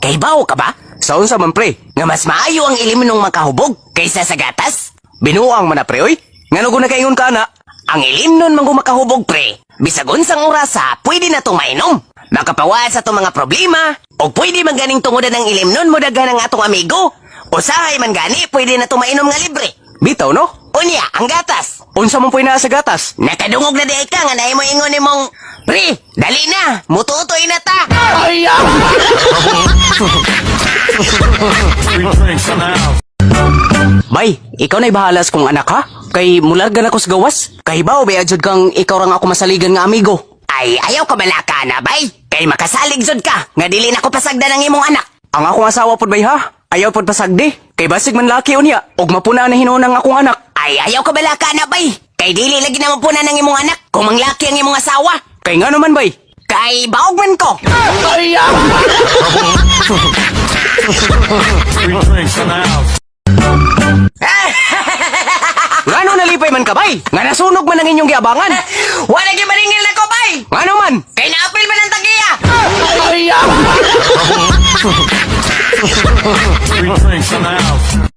Kahibaw ka ba? Sa unsa man, pre? Nga mas maayo ang ilimnong makahubog kaysa sa gatas? Binuang man na, pre, oy. Ngano ko nakaingon ka na? Ang ilimnon man makahubog, pre. Bisag unsang orasa, pwede na itong mainom. Makapawa sa itong mga problema, o pwede man ganing tungodan ang ilimnon mo daghan ang atong amigo. Usahay man gani, pwede na itong mainom nga libre. Bitaw, no? Unya, ang gatas. Unsa man po'y naa sa gatas? Nakadungog na di ka nga naay mo ingon nimong, "Pre, dali na, mututoy na ta." Free drinks in the house. Bay, ikaw na'y bahala sa kong anak ha? Kay mularga na ko sa gawas. Kahibaw, bay adjud kang ikaw rang ako masaligan nga amigo. Ay, ayaw ka balaka na, bay. Kay makasalig jud ka, nga dili na ko pasagdan ang imong anak. Ang akong asawa pod, bay, ha? Ayaw pod pasagdi. Kay basig man laki unya. Og mapuna na hinuon ang akong anak. Ay, ayaw ka balaka na, bay. Kay dili lagi na mapuna ng imong anak kung manglaki ang imong asawa. Kay ngano man, bay? Kay baog man ko. Free drinks in the house. Ngano nalipay man ka, bay? Nga nasunog man ang inyong giabangan. Wala gyud maningil na ko, bay. Ngano man? Kay naapil man ang tagiya. Free drinks in the house.